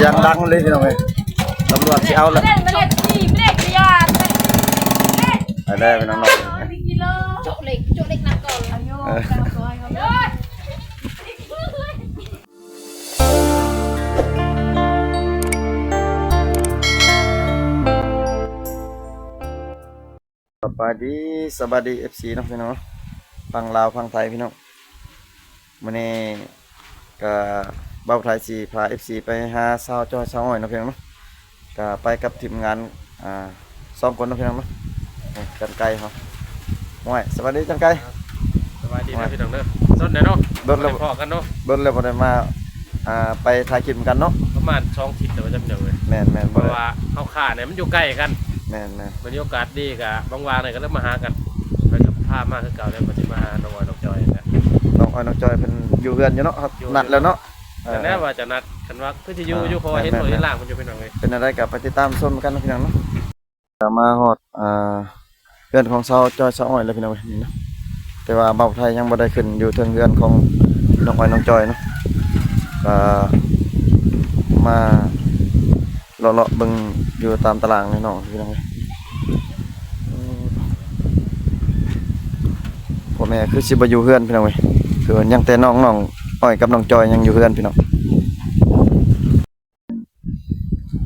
ສຽງດັງເລີຍພີ່ນ້ອງເອີຍ ຕຳຫຼວດຊິເອົາແລ້ວ ໄປເລີຍພີ່ນ້ອງເອີຍ ໂຈະເຫຼັກ ໂຈະເຫຼັກນັ່ງກ່ອນ ເອີ ສະບາຍດີ ສະບາຍດີ ເອັຟຊີ ເນາະພີ່ນ້ອງ ຝັ່ງລາວຝັ່ງໄທພີ່ນ້ອງ ມື້ນີ້ກະບ່າວໄທຊິພາ ເອັຟຊີ ໄປຫາສາວຈ້ອຍສາວອ້ອຍເນາະພີ່ນ້ອງເນາະ ກະໄປກັບທີມງານ ອ່າ ສອງຄົນເນາະພີ່ນ້ອງເນາະ ຈັນໄກ່ເຮົາ ໂອ້ຍ ສະບາຍດີຈັນໄກ່ ສະບາຍດີເດີພີ່ນ້ອງເດີ ດົນແລ້ວເນາະ ດົນແລ້ວບໍ່ໄດ້ພໍ້ກັນເນາະ ດົນແລ້ວບໍ່ໄດ້ມາ ອ່າ ໄປຖ່າຍຄລິບນຳກັນເນາະ ປະມານສອງທິດແລ້ວວ່າຈະເປັນຫຍັງເວີຍ ແມ່ນໆ ເພາະວ່າເຮົາຄ້ານີ້ມັນຢູ່ໃກ້ກັນ ແມ່ນໆ ມັນມີໂອກາດດີກະວ່າງໆ ນີ້ກະເລີຍມາຫາກັນ ເພິ່ນກະພາມາຄືເກົ່າແລ້ວ ເພິ່ນຊິມາຫານ້ອງອ້ອຍນ້ອງຈ້ອຍແຫຼະ ນ້ອງອ້ອຍນ້ອງຈ້ອຍເພິ່ນຢູ່ເຮືອນຢູ່ເນາະ ນັດແລ້ວເນາະ ເອີ ນັ້ນແຫຼະວ່າຈະນັດ ຄັນວ່າຄືຊິຢູ່ຢູ່ ເພາະວ່າເຫັນລົດເຫັນລາງເພິ່ນຢູ່ພີ່ນ້ອງເອີຍ ເປັນແນວໃດກະໄປຕິດຕາມຊົມນຳກັນເນາະພີ່ນ້ອງເນາະ. ກະມາຮອດ ອ່າ ເຮືອນຂອງຊາວຈ້ອຍຊາວອ້ອຍແລ້ວພີ່ນ້ອງເອີຍ ນີ້ເນາະ ແຕ່ວ່າບ່າວໄທຍັງບໍ່ໄດ້ຂຶ້ນຢູ່ເທິງເຮືອນຂອງນ້ອງອ້ອຍນ້ອງຈ້ອຍເນາະ ກະມາເລາະໆເບິ່ງຢູ່ຕາມຕະລ່າງນີ້ເນາະພີ່ນ້ອງເອີຍ ພໍ່ແມ່ຄືຊິບໍ່ຢູ່ເຮືອນພີ່ນ້ອງເອີຍ ຄືວ່າຍັງແຕ່ນ້ອງ ນ້ອງອ້ອຍກັບນ້ອງຈ້ອຍຍັງຢູ່ເຮືອນພີ່ນ້ອງ.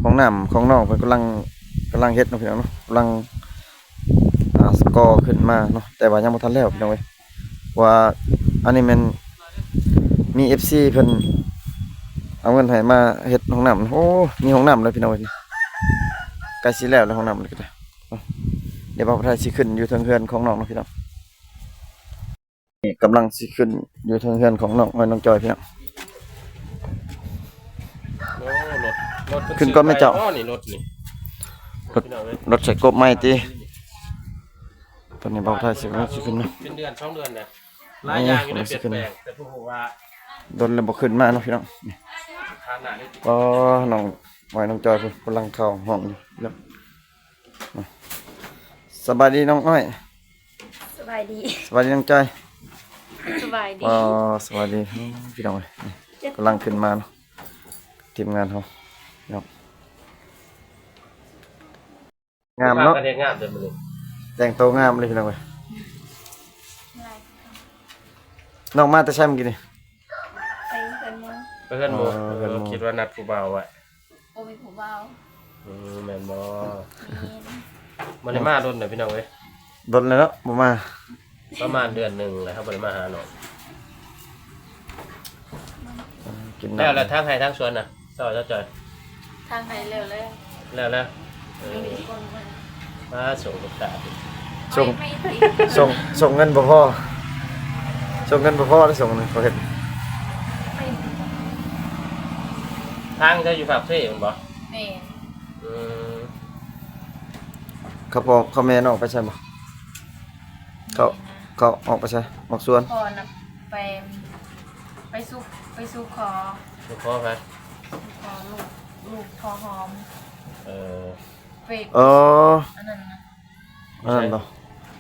ຫ້ອງນ້ຳຂອງນ້ອງເພິ່ນກຳລັງ ກຳລັງເຮັດເນາະພີ່ນ້ອງເນາະ ກຳລັງ ອ່າ ກໍ່ຂຶ້ນມາເນາະ ແຕ່ວ່າຍັງບໍ່ທັນແລ້ວພີ່ນ້ອງເອີຍ ເພາະວ່າອັນນີ້ແມ່ນມີ ເອັຟຊີ ເພິ່ນເອົາເງິນໃຫ້ມາເຮັດຫ້ອງນ້ຳ ໂອ້ ມີຫ້ອງນ້ຳແລ້ວພີ່ນ້ອງເອີຍ ໃກ້ຊິແລ້ວແລ້ວຫ້ອງນ້ຳນີ້ກະໄດ້ ດຽວບ່າວໄທຊິຂຶ້ນຢູ່ເທິງເຮືອນຂອງນ້ອງເນາະພີ່ນ້ອງ. ນີ້ກຳລັງຊິຂຶ້ນຢູ່ເທິງເຮືອນຂອງນ້ອງອ້ອຍນ້ອງຈ້ອຍພີ່ນ້ອງ ໂອ້ ລົດ ລົດ ຂຶ້ນກ່ອນແມ່ເຈົ້າ ນີ້ລົດນີ້ ລົດ ລົດໃສ່ກົບໃໝ່ຕິ ຕອນນີ້ບ່າວໄທຊິ ຊິຂຶ້ນເນາະ ເປັນເດືອນສອງເດືອນແລ້ວ ຫຼາຍຢ່າງຢູ່ໃນ ກຳລັງຊິຂຶ້ນ ແຕ່ບໍ່ຮູ້ວ່າ ດົນແລ້ວບໍ່ຂຶ້ນມາເນາະພີ່ນ້ອງ ອໍ ນ້ອງອ້ອຍນ້ອງຈ້ອຍເພິ່ນກຳລັງເຂົ້າຫ້ອງຢູ່ ສະບາຍດີນ້ອງອ້ອຍ ສະບາຍດີ ສະບາຍດີນ້ອງຈ້ອຍ ສະບາຍດີ ອໍ ສະບາຍດີ ໂອ້ ພີ່ນ້ອງເອີຍ ກຳລັງຂຶ້ນມາເນາະ ທີມງານເຮົາເນາະ ງາມເນາະ ພາກັນເຮັດງາມເດີມື້ນີ້ ແຕ່ງໂຕງາມເລີຍພີ່ນ້ອງເອີຍ ນ້ອງມາແຕ່ໃສມື້ກີ້ນີ້? ໄປເຮືອນໝູ່ ໄປເຮືອນໝູ່ ເອີ ເອີ ເຮືອນໝູ່ ຄິດວ່ານັດຜູ້ບ່າວໄວ້ ບໍ່ມີຜູ້ບ່າວ ອືມ ແມ່ນບໍ່? ແມ່ນ ບໍ່ໄດ້ມາດົນແລ້ວພີ່ນ້ອງເອີຍ ດົນແລ້ວເນາະ ບໍ່ມາ ປະມານເດືອນໜຶ່ງແລ້ວ ເຮົາບໍ່ໄດ້ມາຫານ້ອງ ເອີ ກິນນ້ຳ ແລ້ວ ແລ້ວທາງໄຮ່ທາງສວນນະ ຊາວ ຊາວຈ້ອຍ ທາງໄຮ່ແລ້ວແລ້ວ ແລ້ວແລ້ວ ເອີ ມາສົ່ງລູກຄ້າ ສົ່ງ ສົ່ງ ສົ່ງເງິນບໍ່ພໍ ສົ່ງເງິນບໍ່ພໍ ສົ່ງເຂົາເຮັດ ທາງເຈົ້າຢູ່ປາກເຊແມ່ນບໍ່? ແມ່ນ ອືມ ເຂົາພໍ່ເຂົາແມ່ນ້ອງໄປໃສບໍ່? ເຂົາ ເຂົາອອກໄປໃສ? ອອກສວນ ພໍ່ນະ ໄປ ໄປສູ່ ໄປສູ່ຂໍ ສູ່ຂໍໃຜ? ສູ່ຂໍລູກ ລູກພໍ່ຫອມ ເອີ ເປັກ ເອີ ອັນນັ້ນນະ ອັນນັ້ນບໍ່?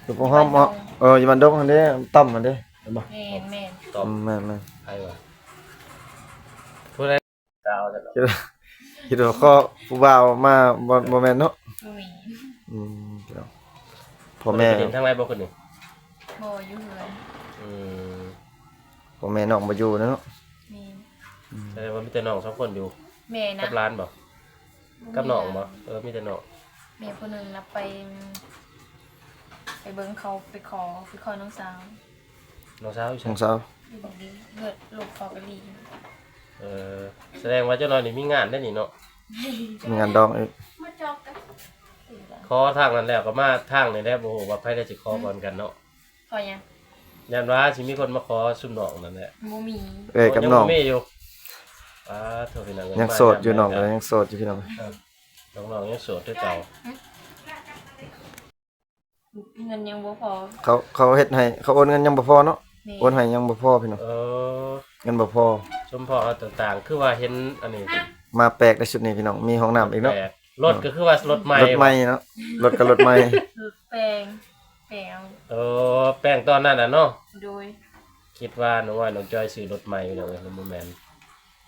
ລູກພໍ່ຫອມ ຢູ່ບ້ານດົງ ເອີ ຢູ່ບ້ານດົງຫັ້ນເດ້ ຕ່ຳຫັ້ນເດ້ ແມ່ນບໍ່? ແມ່ນ ແມ່ນ ອືມ ແມ່ນໆ ໃຜວະ? ຜູ້ໃດ? ສາວຊັ້ນເນາະ ຄິດວ່າ ຄິດວ່າຂໍຜູ້ບ່າວມາ ບໍ່ ບໍ່ແມ່ນເນາະ ບໍ່ແມ່ນ ອືມ ພີ່ນ້ອງ ພໍ່ແມ່ ບໍ່ໄດ້ໄປຫຼິ້ນທາງໃດບໍ່ຄືນນີ້? ບໍ່ ຢູ່ເຮືອນ ອືມ ພໍ່ແມ່ນ້ອງບໍ່ຢູ່ແລ້ວເນາະ ແມ່ນ ອືມ ສະແດງວ່າມີແຕ່ນ້ອງສອງຄົນຢູ່ ແມ່ນະ ກັບຫຼານບໍ່? ບໍ່ມີ ກັບນ້ອງບໍ່? ເອີ ມີແຕ່ນ້ອງ ແມ່ຜູ້ໜຶ່ງນະໄປ ໄປເບິ່ງເຂົາ ໄປຂໍ ໄປຂໍນ້ອງສາວ ນ້ອງສາວຢູ່ໃສ? ນ້ອງສາວ ຢູ່ບັກດີ ເຮືອນລູກເຂົາກະດີ ເອີ ສະແດງວ່າຈັກໜ້ອຍນີ້ມີງານໄດ໋ນີ້ເນາະ ມີງານດອງອີກ ມາຈອກກັນ ຂໍທາງນັ້ນແລ້ວກໍມາທາງນີ້ແຫຼະ ບໍ່ຮູ້ວ່າໃຜໄດ້ຊິຂໍກ່ອນກັນເນາະ ຂໍຫຍັງ? ຢ້ານວ່າຊິມີຄົນມາຂໍຊຸມນ້ອງນັ້ນແຫຼະ ບໍ່ມີ ເອື້ອຍກັບນ້ອງ ຍັງບໍ່ມີຢູ່ ປາໂທ ພີ່ນ້ອງເອີຍ ຍັງໂສດຢູ່ ມາ ນ້ອງກໍຍັງໂສດຢູ່ ພີ່ນ້ອງ ເອີ ນ້ອງໆຍັງໂສດຄືເກົ່າ ເງິນຍັງບໍ່ພໍ ເຂົາ ເຂົາເຮັດໃຫ້ ເຂົາໂອນເງິນຍັງບໍ່ພໍເນາະ ແມ່ນ ໂອນໃຫ້ຍັງບໍ່ພໍພີ່ນ້ອງ ເອີ ເງິນບໍ່ພໍ ສົມພໍເຮົາຕ່າງໆ ຄືວ່າເຫັນອັນນີ້ ມາແປກໃນຊຸດນີ້ພີ່ນ້ອງ ມີຫ້ອງນ້ຳອີກເນາະ ແປກ ລົດກໍຄືວ່າລົດໃໝ່ ລົດໃໝ່ເນາະ ລົດກໍລົດໃໝ່ ແປງ ແປງ ເອີ ແປງຕອນນັ້ນນະເນາະ ໂດຍ ຄິດວ່ານ້ອງອ້ອຍນ້ອງຈ້ອຍຊື້ລົດໃໝ່ພີ່ນ້ອງເອີຍ ມັນບໍ່ແມ່ນ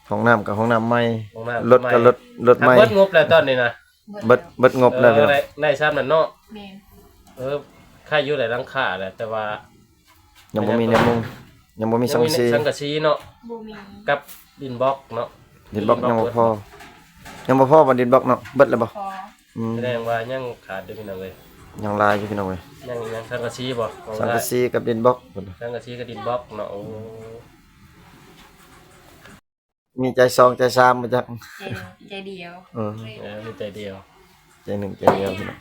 ຫ້ອງນ້ຳກໍຫ້ອງນ້ຳໃໝ່ ຫ້ອງນ້ຳ ລົດກໍລົດ ລົດໃໝ່ ເບິດງົບແລ້ວຕອນນີ້ນະ ເບິດ ເບິດງົບແລ້ວ ເອີ ພີ່ນ້ອງ ໄດ້ ໄດ້ຊ່ຳນັ້ນເນາະ ແມ່ນ ເອີ ໃຄ່ຢູ່ໄດ້ຫຼັງຄາແຫຼະ ແຕ່ວ່າ ຍັງບໍ່ມີແນວມຸງ ຍັງບໍ່ມີສັງກະສີ ສັງກະສີເນາະ ບໍ່ມີ ກັບດິນບລັອກເນາະ ດິນບລັອກ ດິນບລັອກ ຍັງບໍ່ພໍ ຍັງບໍ່ພໍບໍ່ດິນບລັອກເນາະ ເບິດແລ້ວບໍ່ ບໍ່ພໍ ອືມ ສະແດງວ່າຍັງຂາດຢູ່ພີ່ນ້ອງເອີຍ ຍັງຫຼາຍຢູ່ພີ່ນ້ອງເອີຍ ຍັງ ຍັງສັງກະສີບໍ່ ສັງກະສີກັບດິນບລັອກ ສັງກະສີກັບດິນບລັອກເນາະ ໂອ້ ມີໃຈສອງໃຈສາມບໍ່ຈັກ ໃຈ ໃຈດຽວ ເອີ ເອີ ມີໃຈດຽວ ໃຈໜຶ່ງໃຈດຽວພີ່ນ້ອງ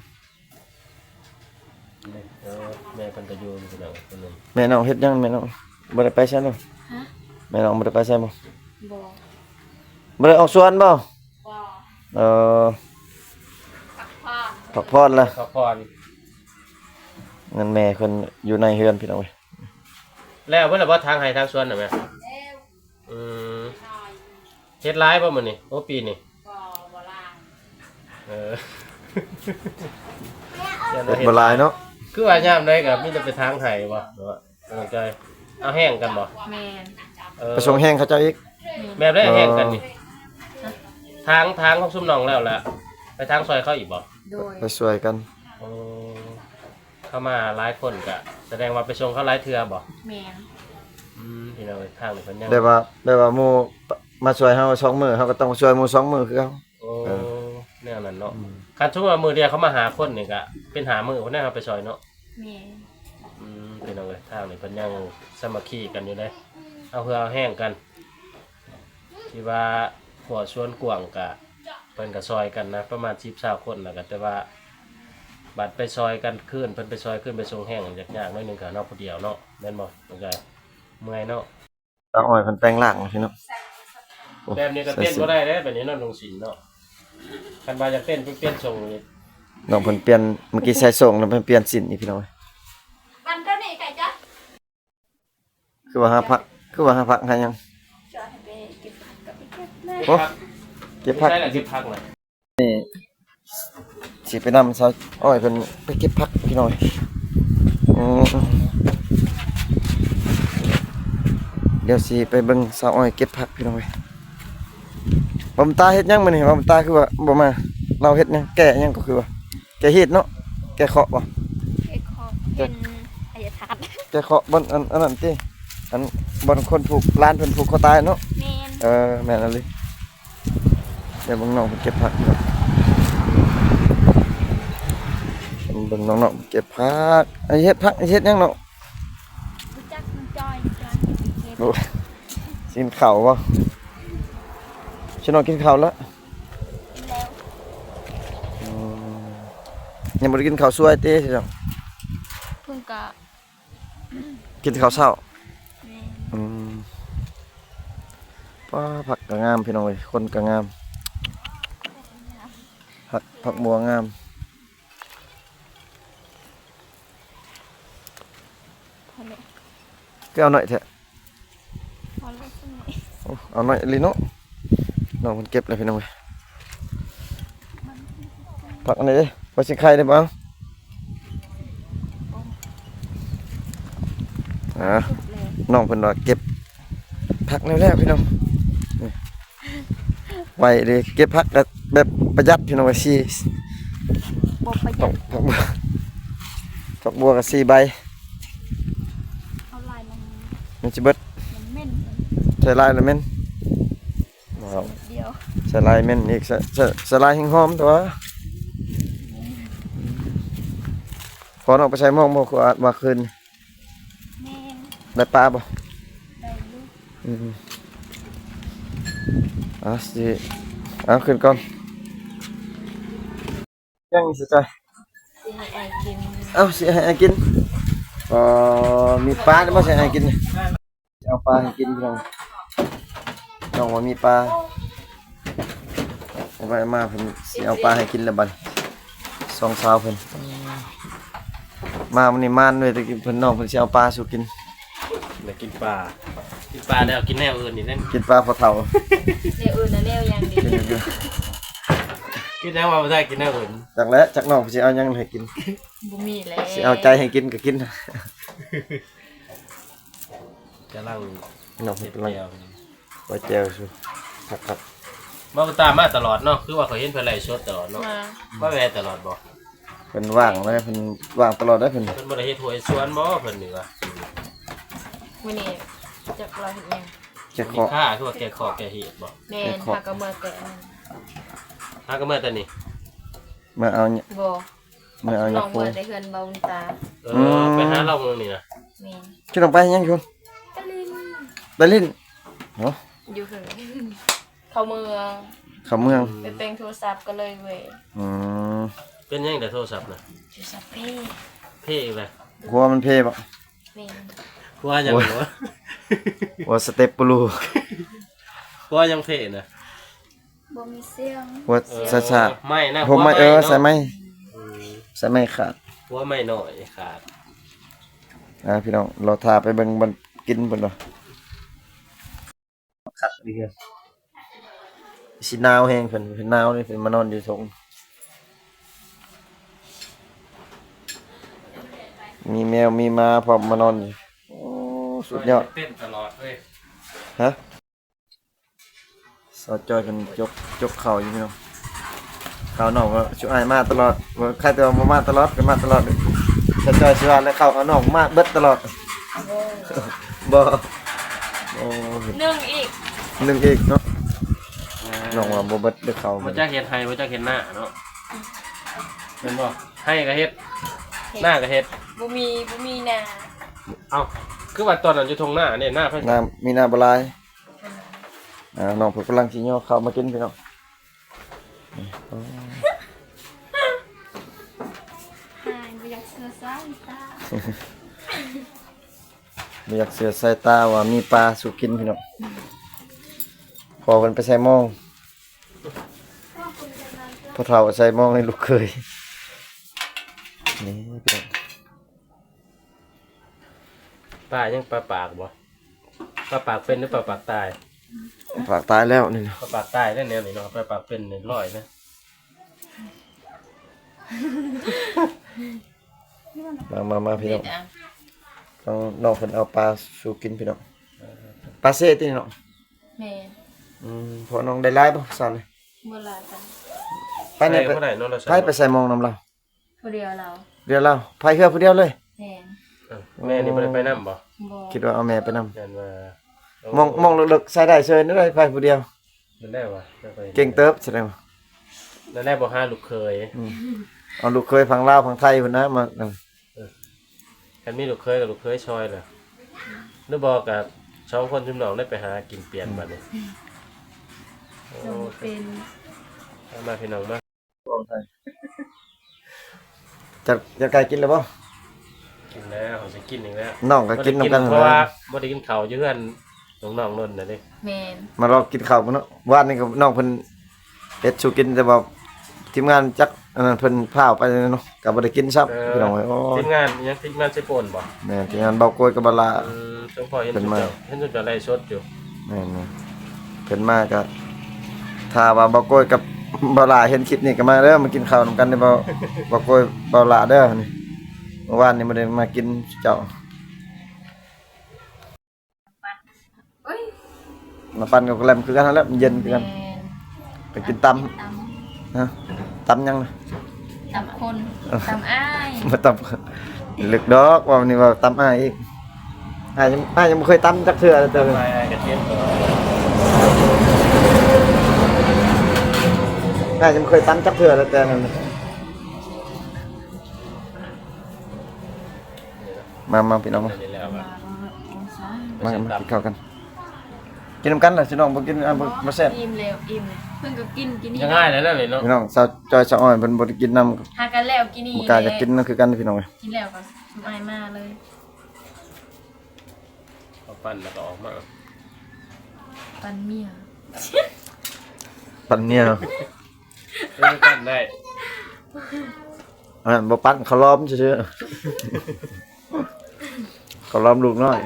ເອີ ແມ່ເພິ່ນກໍຢູ່ພີ່ນ້ອງ ເພິ່ນ ແມ່ນ້ອງເຮັດຫຍັງແມ່ນ້ອງ ບໍ່ໄດ້ໄປໃສບໍ່ ຮະ ແມ່ນ້ອງບໍ່ໄດ້ໄປໃສບໍ່ ບໍ່ ບໍ່ໄດ້ອອກສວນບໍ່ ບໍ່ ເອີ ພັກຜ່ອນ ພັກຜ່ອນລະ ພັກຜ່ອນ ນັ້ນແມ່ເພິ່ນຢູ່ໃນເຮືອນພີ່ນ້ອງເອີຍ ແລ້ວເບິດລະບໍ່ ທາງໄຮ່ທາງສວນນະແມ່ ແລ້ວ ອືມ ເຮັດຫຼາຍບໍ່ມື້ນີ້ ໂອ້ ປີນີ້ ບໍ່ ບໍ່ຫຼາຍ ເອີ ເຮັດບໍ່ຫຼາຍເນາະ ຄືວ່າຍາມໃດກໍມີແຕ່ໄປທາງໄຮ່ບໍ່ ນ້ອງຈອຍ ເອົາແຫ້ງກັນບໍ່ ແມ່ນ ເອີ ໄປສົ່ງແຫ້ງເຂົາເຈົ້າອີກ ແມ່ນ ແບບໃດແຫ້ງກັນນີ້ ທາງ ທາງຂອງຊຸມນ້ອງແລ້ວລະ ໄປທາງຊ່ອຍເຂົາອີກບໍ່ ໂດຍ ໄປຊ່ອຍກັນ ໂອ້ ເຂົາມາຫຼາຍຄົນກະສະແດງວ່າໄປສົ່ງເຂົາຫຼາຍເທື່ອບໍ່ ແມ່ນ ອືມ ພີ່ນ້ອງເອີຍ ທາງນີ້ເພິ່ນຍັງ ແບບວ່າ ແບບວ່າໝູ່ມາຊ່ວຍເຮົາສອງມື້ ເຮົາກໍຕ້ອງຊ່ວຍໝູ່ສອງມື້ຄືເກົ່າ ໂອ້ ເອີ ແນວນັ້ນເນາະ ອືມ ຄັນສົມມຸດວ່າມື້ດຽວເຂົາມາຫ້າຄົນນີ້ກະເປັນຫ້າມື້ພຸ້ນນະ ເຮົາໄປຊ່ອຍເນາະ ແມ່ນ ອືມ ພີ່ນ້ອງເອີຍ ທາງນີ້ເພິ່ນຍັງສາມັກຄີກັນຢູ່ເດ້ ເອົາເຫື່ອເອົາແຮງກັນ ທີ່ວ່າຂົວສວນກວ້າງກະ ເພິ່ນກະຊ່ອຍກັນນະ ປະມານສິບຊາວຄົນ ແລ້ວກະແຕ່ວ່າບັດໄປຊ່ອຍກັນຄືນ ເພິ່ນໄປຊ່ອຍຄືນ ໄປສົ່ງແຮງ ຍາກໆໜ້ອຍໜຶ່ງ ກະເຮົາຜູ້ດຽວເນາະ ແມ່ນບໍ່ ມັນກະເມື່ອຍເນາະ. ຕາອ້ອຍເພິ່ນແປງຮ່າງພີ່ນ້ອງ ໂອ້ ແບບນີ້ກໍເຕັ້ນບໍ່ໄດ້ເດ້ ແບບນີ້ເນາະ ນຸ່ງສິ້ນເນາະ ຄັນວ່າຢາກເຕັ້ນ ເພິ່ນປ່ຽນຊົງນີ້ ນ້ອງເພິ່ນປ່ຽນ ເມື່ອກີ້ໃສ່ຊົງ ແລ້ວເພິ່ນປ່ຽນສິ້ນອີກພີ່ນ້ອງເອີຍ ວັນເທົ່ານີ້ໄກຈ້ະ ຄືວ່າຫາຜັກ ຄືວ່າຫາຜັກຫາຫຍັງ ຈະໃຫ້ໄປເກັບຜັກກໍໄປເກັບແລ້ວ ໂອ້ ເກັບຜັກ ໃສ່ລະເກັບຜັກລະ ນີ້ຊິໄປນຳສາວອ້ອຍເພິ່ນໄປເກັບຜັກພີ່ນ້ອງເອີຍ ອືມ ດຽວຊິໄປເບິ່ງສາວອ້ອຍເກັບຜັກພີ່ນ້ອງເອີຍ ບ່າວບຸນຕາເຮັດຫຍັງມື້ນີ້ ບ່າວບຸນຕາຄືວ່າບໍ່ມາ ລາວເຮັດຫຍັງ ແກ້ຫຍັງກໍຄືວ່າ ແກ້ຮີດເນາະ ແກ້ເຄາະບໍ່ ແກ້ເຄາະ ເປັນໄອຍະທາດ ແກ້ເຄາະບ່ອນອັນ ອັນນັ້ນຕິ ອັນບ່ອນຄົນຜູກ ຫຼານເພິ່ນຜູກຄໍຕາຍເນາະ ແມ່ນ ເອີ ແມ່ນອີ່ຫຼີ ດຽວເບິ່ງນ້ອງເພິ່ນເກັບຜັກ ເບິ່ງນ້ອງໆເກັບຜັກ ເຮັດຜັກ ເຮັດຫຍັງເນາະ ຮູ້ຈັກນ້ອງຈອຍ ຈອຍເກັບ ໂອ້ ຊິກິນເຂົ້າບໍ່ ຊິນ້ອງກິນເຂົ້າແລ້ວ ກິນແລ້ວ ອືມ ຍັງບໍ່ໄດ້ກິນເຂົ້າສວຍຕິ ເພິ່ນກະ ກິນເຂົ້າເຊົ້າ ແມ່ນ ອືມ ປ້າ ຜັກກະງາມພີ່ນ້ອງເອີຍ ຄົນກະງາມ ຜັກ ຜັກບົວງາມ ພໍແລ້ວ ຄືເອົາໜ້ອຍແທ້ ພໍແລ້ວ ໂອ້ ເອົາໜ້ອຍອີ່ຫຼີເນາະ ນ້ອງເພິ່ນເກັບແລ້ວພີ່ນ້ອງເອີຍ ຜັກອັນນີ້ເດ້ ວ່າຊິໄຂ່ໄດ້ບໍ່ ອ່າ ນ້ອງເພິ່ນວ່າເກັບຜັກແລ້ວໆ ພີ່ນ້ອງ ໄວເດ້ ເກັບຜັກແບບປະຢັດ ພີ່ນ້ອງເອີຍ ສີ່ ບໍ່ປະຢັດ ຜັກບົວ ຜັກບົວກໍສີ່ໃບ ເອົາຫຼາຍມັນ ມັນຊິເບິດ ມັນເໝັນ ໃສ່ຫຼາຍລະເໝັນ ວ້າວ ດຽວ ສະລາຍແມ່ນອີກ ສະ ສະ ສະລາຍແຮ່ງຫອມຕົວະ. ພໍນ້ອງໄປໃສ່ໝອກບໍ່ ຄືວ່າ ວ່າຄືນ ແມ່ນ ໄດ້ປາບໍ່? ໄດ້ຢູ່ ອືມ ອ່າ ຊິ ເອົາຂຶ້ນກ່ອນ. ຍັງຊິຈ່ອຍ ຊິໃຫ້ອ້າຍກິນ ເອົ້າ ຊິໃຫ້ອ້າຍກິນ ເອີ ມີປາບໍ່ ຊິໃຫ້ອ້າຍກິນ ຊິເອົາປາໃຫ້ກິນພີ່ນ້ອງ ນ້ອງວ່າມີປາ ໄປມາເພິ່ນຊິເອົາປາໃຫ້ກິນແລ້ວບັດ ສອງສາວເພິ່ນ ມາມື້ນີ້ມານເວີຍ ແຕ່ກີ້ເພິ່ນ ນ້ອງເພິ່ນຊິເອົາປາສູ່ກິນ. ໄດ້ກິນປາ ກິນປາແລ້ວກິນແນວອື່ນອີກເດ້ ກິນປາພໍເຖົ້າ ແນວອື່ນນະແນວຫຍັງດີ ກິນຫຍັງວ່າບໍ່ໄດ້ກິນແນວອື່ນ ຈັກແຫຼະ ຈັກນ້ອງຊິເອົາຫຍັງໃຫ້ກິນ ບໍ່ມີແຫຼະ ຊິເອົາໃຈໃຫ້ກິນກໍກິນ ກຳລັງ ນ້ອງເພິ່ນກຳລັງ ເຮັດແຈ່ວ ວ່າແຈ່ວຊູ ຄັກໆ ບໍ່ ຕາມມາຕະຫຼອດເນາະ ຄືວ່າຂ້ອຍເຫັນເພິ່ນໄລຟ໌ສົດຕະຫຼອດເນາະ ມາ ມາແວ່ຕະຫຼອດບໍ່? ເພິ່ນວ່າງເລີຍ ເພິ່ນວ່າງຕະຫຼອດເດ້ ເພິ່ນ ເພິ່ນບໍ່ໄດ້ເຮັດຮົ້ວເຮັດສວນບໍ່ ເພິ່ນນີ້ວ່າ? ມື້ນີ້ຈັກລາວເຮັດຫຍັງ ແກະເຄາະ ມື້ນີ້ຂ້າຄືວ່າແກະເຄາະແກະຮີດບໍ່? ແມ່ນ ແກະເຄາະ ພາກັນເມືອແກະອັນນັ້ນ ພາກັນເມືອແຕ່ນີ້ ເມືອເອົາ ບໍ່ ເມືອເອົາ ນ້ອງເມືອແຕ່ເຮືອນເບົາບຸນຕາ ເອີ ອືມ ໄປຫາລາວມື້ນີ້ນະ ແມ່ນ ຊິຕ້ອງໄປຫຍັງຢູ່? ໄປຫຼິ້ນ ໄປຫຼິ້ນ ເນາະ ຢູ່ເຮືອນ ເຂົ້າເມືອງ ເຂົ້າເມືອງ ໄປແປງໂທລະສັບກໍເລີຍເວີຍ ອືມ ເປັນຫຍັງແດ່ໂທລະສັບນະ? ໂທລະສັບເພ ເພອີກແລ້ວ ຫົວມັນເພບໍ່? ແມ່ນ ຫົວຫຍັງ ໂອ້ຍ ຫົວ ຫົວສະເຕັບປູລູ ຫົວຫຍັງເພນະ? ບໍ່ມີສຽງ ຫົວ ເອີ ສາຍຊາດ ໄມ້ນະ ຫົວໄມ້ ຫົວໄມ້ ເອີ ເນາະ ສາຍໄມ້ ອືມ ສາຍໄມ້ຂາດ ຫົວໄມ້ນ້ອຍຂາດ ອ່າ ພີ່ນ້ອງ ລໍຖ້າໄປເບິ່ງມັນກິນເພິ່ນວ່າ ຄັກດີ ຊິໜາວແຮງເພິ່ນ ເພິ່ນໜາວເດ້ ເພິ່ນມານອນຢູ່ທົ່ງ ມີແມວມີໝາພ້ອມມານອນຢູ່ ໂອ້ ສຸດຍອດ ເຕັ້ນຕະຫຼອດເວີຍ ຮະ ສາວຈ້ອຍເພິ່ນຈົກ ຈົກເຂົ້າຢູ່ພີ່ນ້ອງ ເຂົ້ານ້ອງກໍຊຸອ້າຍມາຕະຫຼອດ ບໍ່ ໃຄແຕ່ວ່າບໍ່ມາຕະຫຼອດ ກໍມາຕະຫຼອດ ສາວຈ້ອຍຊິວ່າແລ້ວ ເຂົ້ານ້ອງມາເບິດຕະຫຼອດ ບໍ່ ບໍ່ ໂອ້ ໜຶ່ງອີກ ໜຶ່ງອີກເນາະ ອ່າ ນ້ອງວ່າບໍ່ເບິດເດີເຂົ້າ ບໍ່ຈັກເຮັດໄຮ່ ບໍ່ຈັກເຮັດນາເນາະ ແມ່ນບໍ່? ໄຮ່ກໍເຮັດ ເຮັດ ນາກໍເຮັດ ບໍ່ມີ ບໍ່ມີນາ ເອົ້າ ຄືວ່າຕອນນັ້ນຢູ່ທົ່ງນາເດ້ ນາໃຜ ນາ ມີນາບໍ່ຫຼາຍ ອ່າ ນ້ອງເພິ່ນກຳລັງຊິຍໍເຂົ້າມາກິນພີ່ນ້ອງ ຫາຍ ບໍ່ຢາກເຊື່ອສາຍຕາ ບໍ່ຢາກເຊື່ອສາຍຕາວ່າມີປາສູ່ກິນພີ່ນ້ອງ ພໍ່ເພິ່ນໄປໃສ່ມອງ ພໍ່ເຖົ້າໃສ່ມອງໃຫ້ລູກເຂີຍ ນີ້ພີ່ນ້ອງ ປາຫຍັງ ປາປາກບໍ່? ປາປາກເປັນ ຫຼື ປາປາກຕາຍ? ປາກຕາຍແລ້ວນີ້ນະ ປາປາກຕາຍແລ້ວແນວນີ້ເນາະ ປາປາກເປັນນີ້ລອຍນະ ມາ ມາ ມາ ພີ່ນ້ອງ ເດັດອ່ະ ທາງນ້ອງເພິ່ນເອົາປາສູ່ກິນພີ່ນ້ອງ ເອີ ປາເຊຕິເນາະ ແມ່ນ ອືມ ພໍ່ນ້ອງໄດ້ຫຼາຍບໍ່ຊາວນີ້? ບໍ່ຫຼາຍປານໃດ ໄປນີ້ ໃສ່ບໍ່ໄດ້ເນາະ ລາວໃສ່ ໃຜໄປໃສ່ມອງນຳລາວ? ຜູ້ດຽວລາວ ດຽວລາວ ພາຍເຮືອຜູ້ດຽວເລີຍ? ແມ່ນ ເອີ ແມ່ນີ້ບໍ່ໄດ້ໄປນຳບໍ່? ບໍ່ ຄິດວ່າເອົາແມ່ໄປນຳ ຢ້ານວ່າ ໂອ້ ມອງ ມອງເລິກໆ ໃສ່ໄດ້ເຊີຍ ໄດ້ພາຍຜູ້ດຽວ ນັ້ນແຫຼະວ່າ ເກັ່ງເຕີບ ສະແດງວ່າ ນັ້ນແຫຼະບໍ່ຫາລູກເຂີຍ ອືມ ເອົາລູກເຂີຍຝັ່ງລາວຝັ່ງໄທພຸ້ນນະ ມາ ເອີ ຄັນມີລູກເຂີຍກໍລູກເຂີຍຊ່ອຍແຫຼະ ຫຼືບໍ່ກໍສອງຄົນຊຸມນ້ອງໄດ້ໄປຫາກິນປ່ຽນບັດນີ້ ອືມ ໂອ້ ເປັນ ມາ ມາ ພີ່ນ້ອງມາ ຈະ ຈະໃກ້ກິນແລ້ວບໍ່? ກິນແລ້ວ ເຮົາຊິກິນອີກແລ້ວ ນ້ອງກໍກິນນຳກັນ ເພາະວ່າບໍ່ໄດ້ກິນເຂົ້າຢູ່ເຮືອນນ້ອງໆດົນແລ້ວເດ້ ແມ່ນ ມາລອງກິນເຂົ້າເນາະ ວານນີ້ກໍນ້ອງເພິ່ນເຮັດສູ່ກິນ ແຕ່ວ່າທີມງານຈັກອັນນັ້ນເພິ່ນພ້າວໄປເນາະ ກໍບໍ່ໄດ້ກິນຊ້ຳ ເອີ ພີ່ນ້ອງເອີຍ ໂອ້ຍ ທີມງານຫຍັງ ທີມງານເຊໂປນບໍ່? ແມ່ນ ທີມງານເບົາໂກຍກັບເບົາຫຼ້າ ເອີ ສົມພໍເຫັນ ເພິ່ນມາ ເຫັນຊຸມເຈົ້າໄລຟ໌ສົດຢູ່ ແມ່ນໆ ເພິ່ນມາກໍ ຖ້າວ່າເບົາໂກຍກັບເບົາຫຼ້າເຫັນຄລິບນີ້ກໍມາເດີ ມາກິນເຂົ້ານຳກັນເດີ ເບົາ ເບົາໂກຍ ເບົາຫຼ້າເດີ ນີ້ ເມື່ອວານນີ້ບໍ່ໄດ້ມາກິນເຈົ້າ ໂອ້ຍ ມາປັ່ນກັບກະແລັມຄືກັນຫັ້ນແຫຼະ ມັນເຢັນຄືກັນ ແມ່ນ ໄປກິນຕຳ ກິນຕຳ ຮະ ຕຳຫຍັງນະ? ຕຳຄົນ ເອີ ຕຳອ້າຍ ບໍ່ຕຳ ເລິກດອກ ເວົ້ານີ້ເວົ້າຕຳອ້າຍອີກ ອ້າຍຍັງ ອ້າຍຍັງບໍ່ເຄີຍຕຳຈັກເທື່ອເລີຍ ຕຳອ້າຍ ອ້າຍກະເຈັບ ອ້າຍຍັງບໍ່ເຄີຍຕຳຈັກເທື່ອເລີຍ ແຕ່ນັ້ນ ມາ ມາ ພີ່ນ້ອງ ມາ ມາ ມາກິນເຂົ້າກັນ ກິນນຳກັນລະ ຊິນ້ອງບໍ່ກິນ ອ່າ ບໍ່ ບໍ່ແຊບ ອີ່ມແລ້ວ ອີ່ມແລ້ວ ເພິ່ນກໍກິນ ກິນນີ້ ຍັງງ່າຍແລ້ວນີ້ເນາະ ພີ່ນ້ອງ ສາວຈ້ອຍ ສາວອ້ອຍ ເພິ່ນບໍ່ໄດ້ກິນນຳ ຫາກັນແລ້ວ ກິນນີ້ ບໍ່ກ້າຢາກກິນນຳຄືກັນ ພີ່ນ້ອງເອີຍ ກິນແລ້ວກໍຊຸມອ້າຍມາເລີຍ ເອົາປັ່ນແລ້ວກໍອອກມາ ປັ່ນເມຍ ປັ່ນເມຍ ເອີ ປັ່ນໄດ້ ອັນນັ້ນບໍ່ປັ່ນ ເຂົາລ້ອມຊື່ໆ ເຂົາລ້ອມລູກນ້ອຍ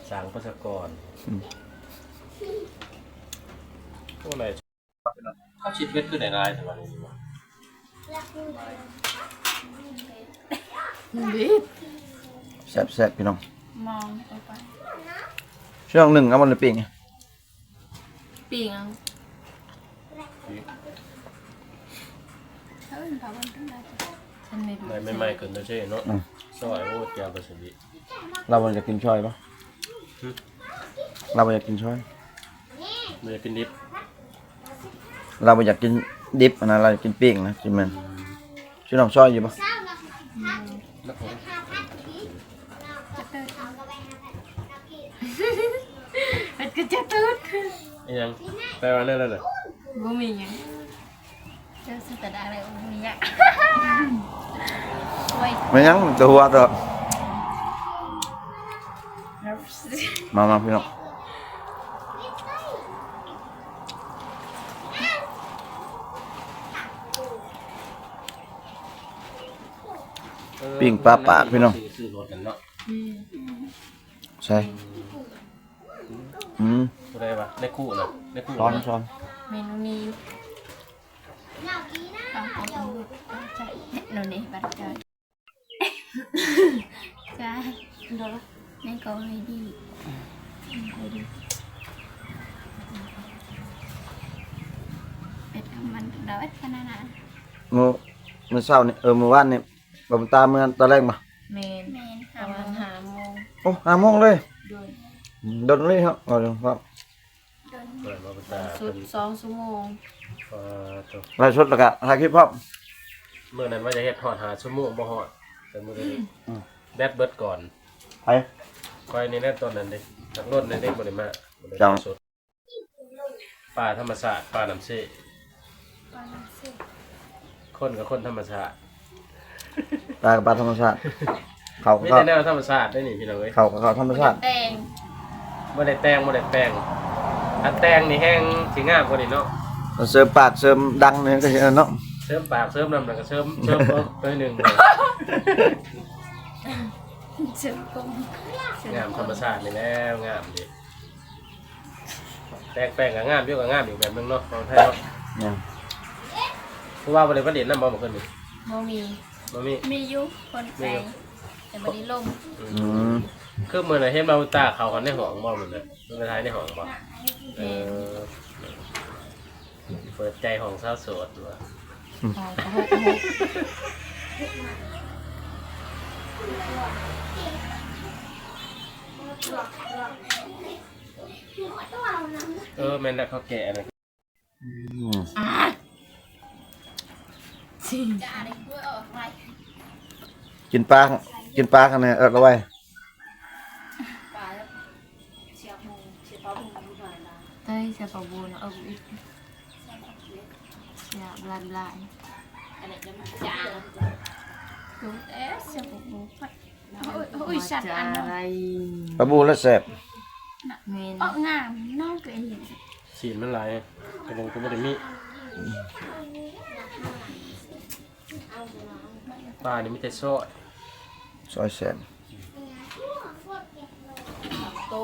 ສ້າງປະຊາກອນ ອືມ ໂອ້ ຫຼາຍ ເຂົາຊິເຮັດຄືໄດ້ຫຼາຍແທ້ວ່ານີ້ ແຊບໆ ພີ່ນ້ອງ ມອງໄປ ຊ່ວງໜຶ່ງເອົາມັນໄປປີ້ງ. ປີ້ງເອົາ. ເອີ້ນເຂົາເອີ້ນຈັ່ງໃດ? ອັນນີ້ ໃບໃໝ່ໆ ຂຶ້ນແຕ່ເຊເນາະ. ອືມ ຊອຍ ໂອ້ ແຈ່ວປາສະລິດ. ລາວບໍ່ຢາກກິນຊອຍບໍ່? ຫຶ? ລາວບໍ່ຢາກກິນຊອຍ? ບໍ່ຢາກກິນດິບ. ລາວບໍ່ຢາກກິນດິບຫັ້ນນະ, ລາວຢາກກິນປີ້ງນະ ຊິແມ່ນ. ອືມ. ຊິນ້ອງຊອຍຢູ່ບໍ່? ອືມ. ເປັນກະຈະຕູດ. ອີຫຍັງ? ແປວ່າແນວໃດນະ? ບໍ່ມີຫຍັງ. ເຈົ້າຊິຕະດາໄດ້ບໍ່ມີຫຍັງ. ໂອ້ຍ ແມ່ນຫຍັງ? ແຕ່ຫົວເຖາະ. ມາ ມາ ພີ່ນ້ອງ. ເອີ ປີ້ງປາປາກ ພີ່ນ້ອງ. ຊື້ ຊື້ລົດກັນເນາະ. ອືມ. ໃຊ່. ອືມ. ຜູ້ໃດວະ? ໃນຄູ່ນະ? ໃນຄູ່ນະ? ຊ້ອນ ຊ້ອນ. ເມນູນີ້ ສອງຄົນ ໂນເນ ບັດເກີດ. ໃຊ່. ໃນກໍໃຫ້ດີ ໃຫ້ດີ. ເປັດຄຳມັນດອກ ເອັດ ຂະໜາດນັ້ນ. ມື້ ມື້ເຊົ້ານີ້ ເອີ ມື້ວານນີ້ ບໍ່ບຸນຕາເມືອຕອນແລງບໍ່? ແມ່ນ. ແມ່ນ. ປະມານຫ້າໂມງ. ໂອ້ ຫ້າໂມງເລີຍ. ໂດຍ. ອືມ ດົນເລີຍເນາະ. ເອີ ເນາະ. ເປີດມາເປັນຕາ ສຸດສອງຊົ່ວໂມງ. ປາໂທ້. ໄລສົດແລ້ວກະຖ່າຍຄລິບພ້ອມ. ມື້ນັ້ນວ່າຈະເຮັດຮອດຫ້າຊົ່ວໂມງ ບໍ່ຮອດ. ແຕ່ມື້ນີ້ ອືມ ແບັດເບິດກ່ອນ. ໃຜ? ຂ້ອຍນີ້ແຫຼະ ຕອນນັ້ນເດ້. ຈັກລົດແດ່ເດ້ ບໍ່ໄດ້ມາ ບໍ່ໄດ້ມາສົດ. ປ່າທຳມະຊາດ ປ່ານ້ຳເຊ. ປ່ານ້ຳເຊ. ຄົນກໍຄົນທຳມະຊາດ. ປາກໍປາທຳມະຊາດ. ເຂົ້າກໍ ມີແຕ່ແນວທຳມະຊາດເດ້ນີ້ ພີ່ນ້ອງເອີຍ. ເຂົ້າກໍເຂົ້າທຳມະຊາດ. ແຕ່ງ ບໍ່ໄດ້ແຕ່ງ ບໍ່ໄດ້ແປງ. ຄັນແຕ່ງນີ້ແຮງຊິງາມກວ່ານີ້ເນາະ. ເສີມປາກເສີມດັງນີ້ກໍເນາະ. ເສີມປາກເສີມນຳ ແລ້ວກໍເສີມ ເສີມຕົວໜຶ່ງ. ເສີມກົງ. ງາມທຳມະຊາດນີ້ແຫຼະ ງາມເດ້. ແຕ່ງແປງກໍງາມຢູ່ ກໍງາມອີກແບບໜຶ່ງເນາະ ຂອງໄທເນາະ. ແມ່ນ. ຜູ້ວ່າບໍ່ໄດ້ມາຫຼິ້ນນຳບໍ່ ມື້ຄືນນີ້? ບໍ່ມີ. ບໍ່ມີ? ມີຢູ່ ຄົນແປງ ມີຢູ່ ແຕ່ບໍ່ໄດ້ລົງ. ອືມ. ອືມ. ຄືມື້ນັ້ນເຫັນວ່າອຸຕາເຂົ້າຮອດໃນຫ້ອງບໍ່ມື້ນັ້ນ? ເພິ່ນໄປຖ່າຍໃນຫ້ອງບໍ່? ແມ່ນ. ເອີ. ເປີດໃຈຫ້ອງສາວໂສດຕົວະ. ອືມ. ເອີ ແມ່ນແລ້ວ ເຂົາແກະອັນນັ້ນ. ອືມ. ກິນປາ ກິນປາກັນແດ່ ເອິດລະໄວ. ເອີຍ ເສຍປາບູນ ເອີ ອີກ ເສຍບລານບລານ. ໂອ້ຍ ເສຍປາບູ. ໂອ້ຍ ໂອ້ຍ ສັດອັນນັ້ນ ປາບູລະແຊບ. ແມ່ນ. ເອາະ ງາມເນາະ ກໍເຫັນ ຊີ້ນມັນຫຼາຍ ກະດູກກໍບໍ່ໄດ້ມີ. ປານີ້ມີແຕ່ຊອຍ ຊອຍແຊບ. ໂຕ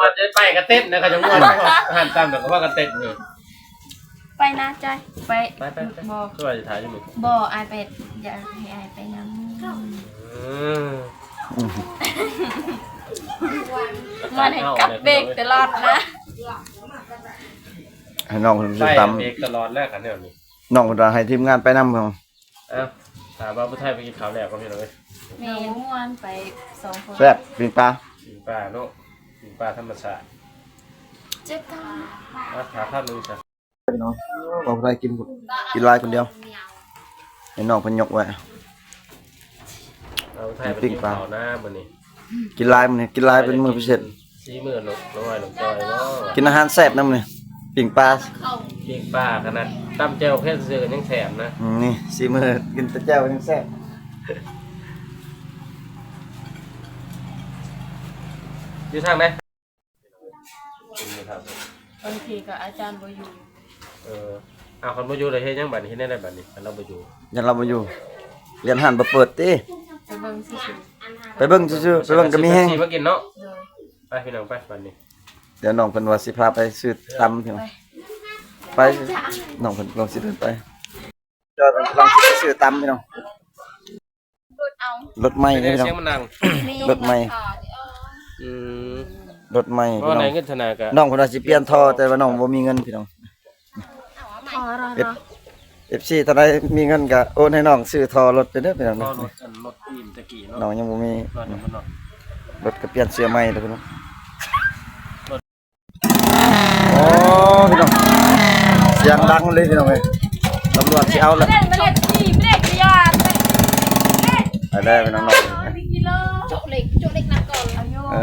ວ່າຈະໄປກະເຕັ້ນນະ ເຂົາຈະມ່ວນ ອາຫານຕຳແລ້ວກໍວ່າກະເຕັ້ນເລີຍ. ໄປນະ ຈອຍ ໄປ ໄປ ໄປ ໄປ. ບໍ່ ຄືວ່າຈະຖ່າຍຢູ່ມື້. ບໍ່ ອ້າຍໄປ ຢາກໃຫ້ອ້າຍໄປນຳ. ເອີ ມາໃຫ້ກັກເບຣກຕະຫຼອດນະ ໃຫ້ນ້ອງເພິ່ນຊື້ຕຳ ເບຣກຕະຫຼອດແລ້ວ ຄັນແນວນີ້ ນ້ອງເພິ່ນວ່າໃຫ້ທີມງານໄປນຳເນາະ. ເອົ້າ ຖ້າວ່າຜູ້ໄທໄປກິນເຂົ້າແລ້ວກໍມີແລ້ວເວີຍ. ແມ່ນ. ມ່ວນໄປສອງຄົນ. ແຊບ ປີ້ງປາ ປີ້ງປາເນາະ ປີ້ງປາທຳມະຊາດ. ເຈັດການ ອ່ະ ຖ້າຄຳໜຶ່ງຊະ ພີ່ນ້ອງ. ເວົ້າໄທກິນ ກິນຫຼາຍຄົນດຽວ ໃຫ້ນ້ອງເພິ່ນຍົກໄວ້. ເອົາ ໄທໄປກິນເຂົ້ານະມື້ນີ້. ກິນຫຼາຍມື້ນີ້ ກິນຫຼາຍເປັນມື້ພິເສດ. ສີມືນ້ອງນ້ອຍນ້ອງຈອຍເນາະ ກິນອາຫານແຊບນຳນີ້. ປີ້ງປາ ປີ້ງປາຂະໜາດຕຳແຈ່ວເຜັດຊື່ໆ ຍັງແຊບນະ. ອືມ ນີ້ສີມື ກິນແຕ່ແຈ່ວຍັງແຊບ. ຢູ່ທາງໃດ? ບາງທີກໍອາຈານບໍ່ຢູ່. ເອີ ເອົາ ຄັນບໍ່ຢູ່ແລ້ວເຮັດຫຍັງບາດນີ້? ເຮັດແນວໃດບາດນີ້ ຄັນລາວບໍ່ຢູ່? ຢ້ານລາວບໍ່ຢູ່ ຢ້ານຮ້ານບໍ່ເປີດຕິ. ໄປເບິ່ງຊື່ໆ ໄປເບິ່ງຊື່ໆ ໄປເບິ່ງກໍມີແຮງ ຊື້ມາກິນເນາະ. ໂດຍ. ໄປພີ່ນ້ອງ ໄປບາດນີ້ ດຽວນ້ອງເພິ່ນວ່າຊິພາໄປຊື້ຕຳ ພີ່ນ້ອງ. ໄປ ໄປ ນ້ອງເພິ່ນລອງຊິເດີນໄປ. ຈອຍກຳລັງຊິໄປຊື້ຕຳ ພີ່ນ້ອງ. ລົດເອົາ ລົດໃໝ່ເດ້ ພີ່ນ້ອງ ສຽງມັນດັງ. ລົດໃໝ່. ອືມ. ລົດໃໝ່ ບໍ່ ພີ່ນ້ອງ ໄດ້ເງິນທະນາກະ ນ້ອງເພິ່ນວ່າຊິປ່ຽນທໍ່ ແຕ່ວ່ານ້ອງບໍ່ມີເງິນ ພີ່ນ້ອງ. ເອັຟ ເອັຟຊີ ທ່ານໃດມີເງິນກະໂອນໃຫ້ນ້ອງຊື້ທໍ່ລົດເດີ ພີ່ນ້ອງ. ທໍ່ລົດ ອັນລົດອີ່ມແຕ່ກີ້ເນາະ ນ້ອງຍັງບໍ່ມີ ລົດກະປ່ຽນເສື້ອໃໝ່ແລ້ວ ພີ່ນ້ອງ. ໂອ້ ພີ່ນ້ອງ ສຽງດັງເລີຍ ພີ່ນ້ອງເອີຍ. ຕຳຫຼວດຊິເອົາແລ້ວ ໄປແລ້ວ ພີ່ນ້ອງເນາະ. ເອີ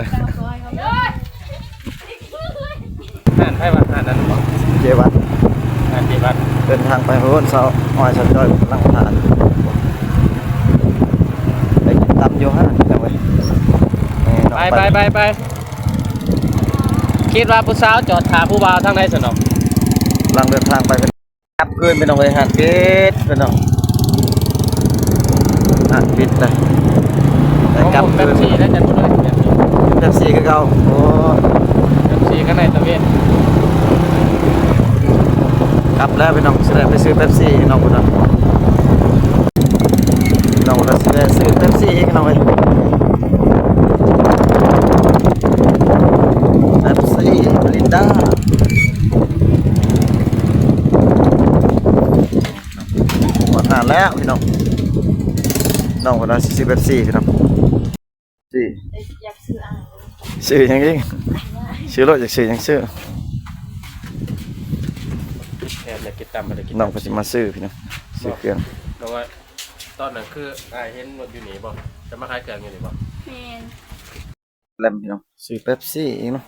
ຮ້ານໃຜວະ? ຮ້ານນັ້ນບໍ່? ເຈວັດ ຮ້ານເຈວັດ. ເດີນທາງໄປພຸ້ນ ສາວອ້ອຍ ສາວຈ້ອຍກຳລັງຖ່າຍ ໄປກິນຕຳຢູ່ຫັ້ນ ພີ່ນ້ອງເອີຍ. ໄປ ໄປ ໄປ ໄປ. ຄິດວ່າຜູ້ສາວຈອດຖ້າຜູ້ບ່າວທາງໃດຊັ້ນດອກ. ກຳລັງເດີນທາງໄປ ກັບຄືນ ພີ່ນ້ອງເອີຍ. ຮ້ານປິດ ພີ່ນ້ອງ ຮ້ານປິດນະ ໄດ້ກັບຄືນ. ເປັບຊີ ໄດ້ຈັກຄົນເລີຍ ເປັບຊີຄືເກົ່າ. ໂອ້ ເປັບຊີກັບນາຍຕະເວນ ກັບແລ້ວ ພີ່ນ້ອງ. ຊິໄດ້ໄປຊື້ເປັບຊີໃຫ້ນ້ອງພຸ້ນນະ ນ້ອງພຸ້ນນະ ຊິໄດ້ຊື້ເປັບຊີອີກ ພີ່ນ້ອງເອີຍ. ເປັບຊີ ມິຣິນດາ ຮອດຮ້ານແລ້ວ ພີ່ນ້ອງ. ນ້ອງເພິ່ນວ່າຊິຊື້ເປັບຊີ ພີ່ນ້ອງ. ຊິ ເອີຍ ຢາກຊື້ອ່າງ ຊື້ຫຍັງອີກ? ຊື້ໂລດ ຢາກຊື້ຫຍັງຊື້. ແມ່ນ ຢາກກິນຕຳ ຢາກກິນ ນ້ອງເພິ່ນຊິມາຊື້ ພີ່ນ້ອງ ຊື້ເຄື່ອງ. ນ້ອງວ່າຕອນນັ້ນຄືອ້າຍເຫັນລົດຢູ່ນີ້ບໍ່? ຈະມາຂາຍເຄື່ອງຢູ່ນີ້ບໍ່? ແມ່ນ. ແລມ ພີ່ນ້ອງ ຊື້ເປັບຊີອີກເນາະ.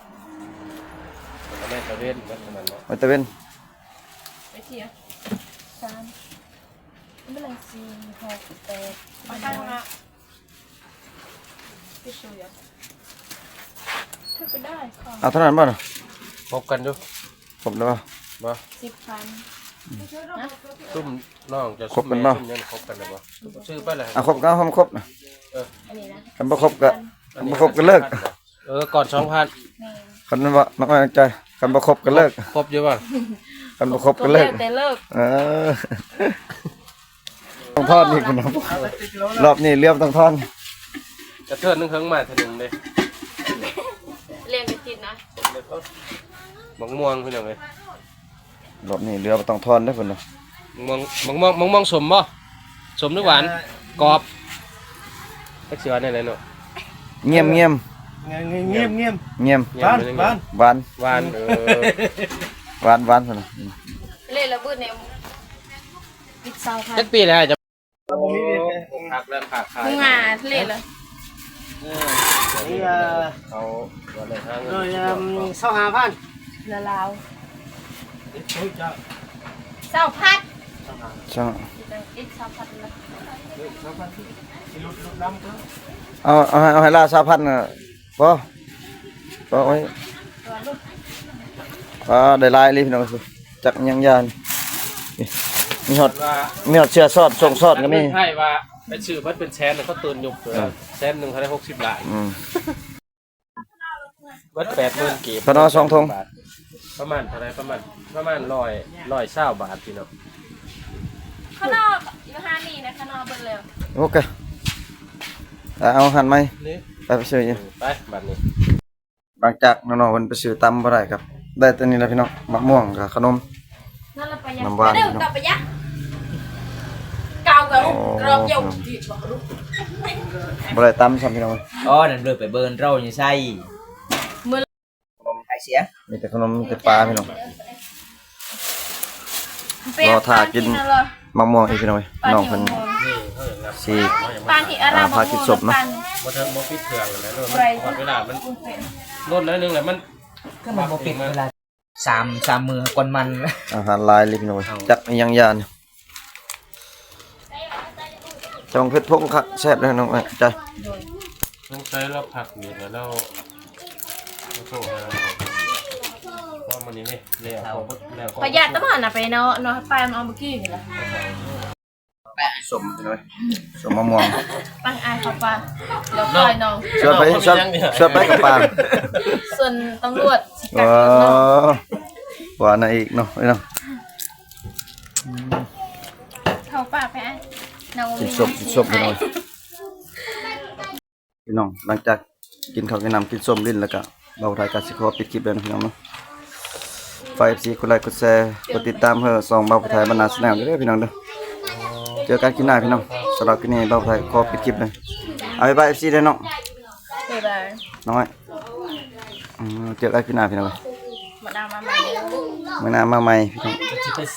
ແມ່ນຕາເວັນ ແມ່ນຕາເວັນ ໄປທ່ຽວ ສາມ ເປັນເທົ່າໃດ? ສີ່ ຫົກ ແປດ ໄປທາງນັ້ນ ໄປໂຊຢາ ເອົາເທົ່ານັ້ນບໍ່ນະ? ຄົບກັນຢູ່ ຄົບແລ້ວບໍ່? ບໍ່ ສິບພັນ ຊຸມນ້ອງຈະ ຄົບກັນບໍ່? ຊຸມຍັງຄົບກັນແລ້ວບໍ່? ຊື້ໄປແລ້ວ ອ່ະ ຄົບກັນ ຄົບນະ. ເອີ ອັນນີ້ນະ ຄັນບໍ່ຄົບກະ ຄັນບໍ່ຄົບກະເລີກ. ເອີ ກ່ອນສອງພັນ ແມ່ນ ຄັນວ່າ ນ້ອງອ້ອຍໃຈ ຄັນບໍ່ຄົບກະເລີກ. ຄົບຢູ່ບໍ່? ຄັນບໍ່ຄົບກະເລີກ ແຕ່ເລີກ. ເອີ ຕ້ອງທອນອີກພຸ້ນນະ ຮອບນີ້ເຫຼືອບໍ່ຕ້ອງທອນ. ກະເທີນໜຶ່ງເຄິ່ງມາເທື່ອໜຶ່ງເດ້ ລ້ຽງກະຈິນນະ. ບັກມ່ວງ ພີ່ນ້ອງເອີຍ ຮອບນີ້ເຫຼືອບໍ່ຕ້ອງທອນເດ້ເພິ່ນວ່າ. ໝາກມ່ວງ ໝາກມ່ວງ ໝາກມ່ວງສົ້ມບໍ່? ສົ້ມຫຼືຫວານ? ເອີ ກອບ ຈັກຊິວ່າແນວໃດເນາະ. ງຽມ ງຽມ ງຽມ ງຽມ ງຽມ ຫວານ ຫວານ ຫວານ ເອີ ຫວານ ຫວານ ເພິ່ນວ່າ. ເລະລະບຶດນີ້ ປິດຊາວພັນ ຈັກປີແລ້ວ? ບໍ່ມີວຽກ ໂອ້ ຄັກແລ້ວ ຄ້າຂາຍ ງາເລະລະ ເອີ ນີ້ວ່າເຂົາວ່າໄດ້ຫາເງິນ ເອີ ຊາວຫ້າພັນ ລະລາວ ເອີ ເຈົ້າ ຊາວພັນ ຊາວ ອີກຊາວພັນລະ ເອີ ຊາວພັນ ຊິຫຼຸດ ຫຼຸດນຳເພິ່ນ ເອົາ ເອົາໃຫ້ ເອົາໃຫ້ລາວຊາວພັນນະ ພໍ ພໍ ໂອ້ຍ ອ່າ ໄດ້ຫຼາຍອີ່ຫຼີພີ່ນ້ອງ. ຈັກຫຍັງຢ່າ ມີ ມີຮອດ ມີຮອດເສື້ອຊ້ອນ ສົ້ງຊ້ອນກໍມີ. ໄທວ່າໄປຊື້ເບິດເປັນແສນ ເຂົາຕື່ນຍຸບ ເອີ ແສນໜຶ່ງເຂົາໄດ້ຫົກສິບລ້ານ. ອືມ ເບິດແປດໝື່ນກີບ ຂະໜໍ່ສອງຖົງ ປະມານເທົ່າໃດ? ປະມານ ປະມານຮ້ອຍ ຮ້ອຍຊາວບາດພີ່ນ້ອງ. ຂະໜໍ່ຢູ່ຮ້ານນີ້ນະ ຂະໜໍ່ເບິດແລ້ວ. ໂອເຄ ເອົາຫັ້ນໃໝ່ ໄປ ໄປຊື້ຢູ່ ໄປບາດນີ້. ຫຼັງຈາກນ້ອງໆເພິ່ນໄປຊື້ຕຳບໍ່ໄດ້ ກໍໄດ້ແຕ່ນີ້ແຫຼະພີ່ນ້ອງ ໝາກມ່ວງກັບຂະໜົມ ນ້ຳຫວານພີ່ນ້ອງ. ໂອ້ ບໍ່ໄດ້ຕຳຊ້ຳພີ່ນ້ອງ. ອໍ ນັ້ນເລີຍໄປເບິ່ງເຮົາຢູ່ໃສ ຂະໜົມ ຂາຍເສຍ ມີແຕ່ຂະໜົມ ມີແຕ່ປາພີ່ນ້ອງ. ລໍຖ້າກິນໝາກມ່ວງອີກພີ່ນ້ອງເອີຍ ນ້ອງເພິ່ນຊິ ອ່າ ພາກິນສົບເນາະ. ບໍ່ທັນ ບໍ່ປິດເຄື່ອງນະ ເວລາມັນລົ້ນໜ້ອຍໜຶ່ງແລ້ວມັນ ຄືມັນບໍ່ປິດເວລາ ສາມ ສາມມື້ກ່ອນມັນ. ອາຫານຫຼາຍເລີຍພີ່ນ້ອງເອີຍ ຈັກອີ່ຫຍັງຢ່ານີ້. ຈອງເຜັດຜົງຄັກແຊບເລີຍນ້ອງເອີຍ ໃຈ ສົງໄສລາວພັກວຽກແລ້ວ ລາວໂທຫາ ເພາະມື້ນີ້ເດ້ ແລ້ວ ແລ້ວ ປະຢັດຕະໝານນະ ໄປເນາະ ເນາະ ໄປມັນເອົາບໍ່ກີ້ນີ້ລະ. ແປະສົ້ມພີ່ນ້ອງເອີຍ ສົ້ມໝາກມ່ວງ ໄປອ້າຍເຂົ້າປ່າ ດຽວປ່ອຍນ້ອງ ຊວນໄປ ຊວນ ຊວນໄປກັບປ່າ ສ່ວນຕຳຫຼວດຊິກັກເນາະ. ວ່ານັ້ນອີກເນາະ ເອີ ເນາະ ເຂົ້າປ່າໄປອ້າຍ ນ້ອງ ກິນສົບ ກິນສົບພີ່ນ້ອງເອີຍ. ພີ່ນ້ອງ ຫຼັງຈາກກິນເຂົ້າກິນນ້ຳ ກິນສົ້ມຫຼິ້ນແລ້ວກະ ບ່າວໄທກໍຊິຂໍປິດຄລິບແລ້ວເນາະພີ່ນ້ອງເນາະ. ຝາກເອັຟຊີກົດໄລກົດແຊ ກົດຕິດຕາມເພື່ອຊ່ອງບ່າວໄທບັນນາແຊນແນວເດີພີ່ນ້ອງເດີ. ເຈີກັນຄລິບໜ້າພີ່ນ້ອງ. ສຳລັບຄລິບນີ້ບ່າວໄທຂໍປິດຄລິບເລີຍ. ເອົາ ບາຍບາຍເອັຟຊີເດີນ້ອງ. ບາຍບາຍນ້ອງ. ອືມ ເຈີກັນຄລິບໜ້າພີ່ນ້ອງ. ມື້ໜ້າມາໃໝ່ເດີ. ມື້ໜ້າມາໃໝ່ພີ່ນ້ອງ.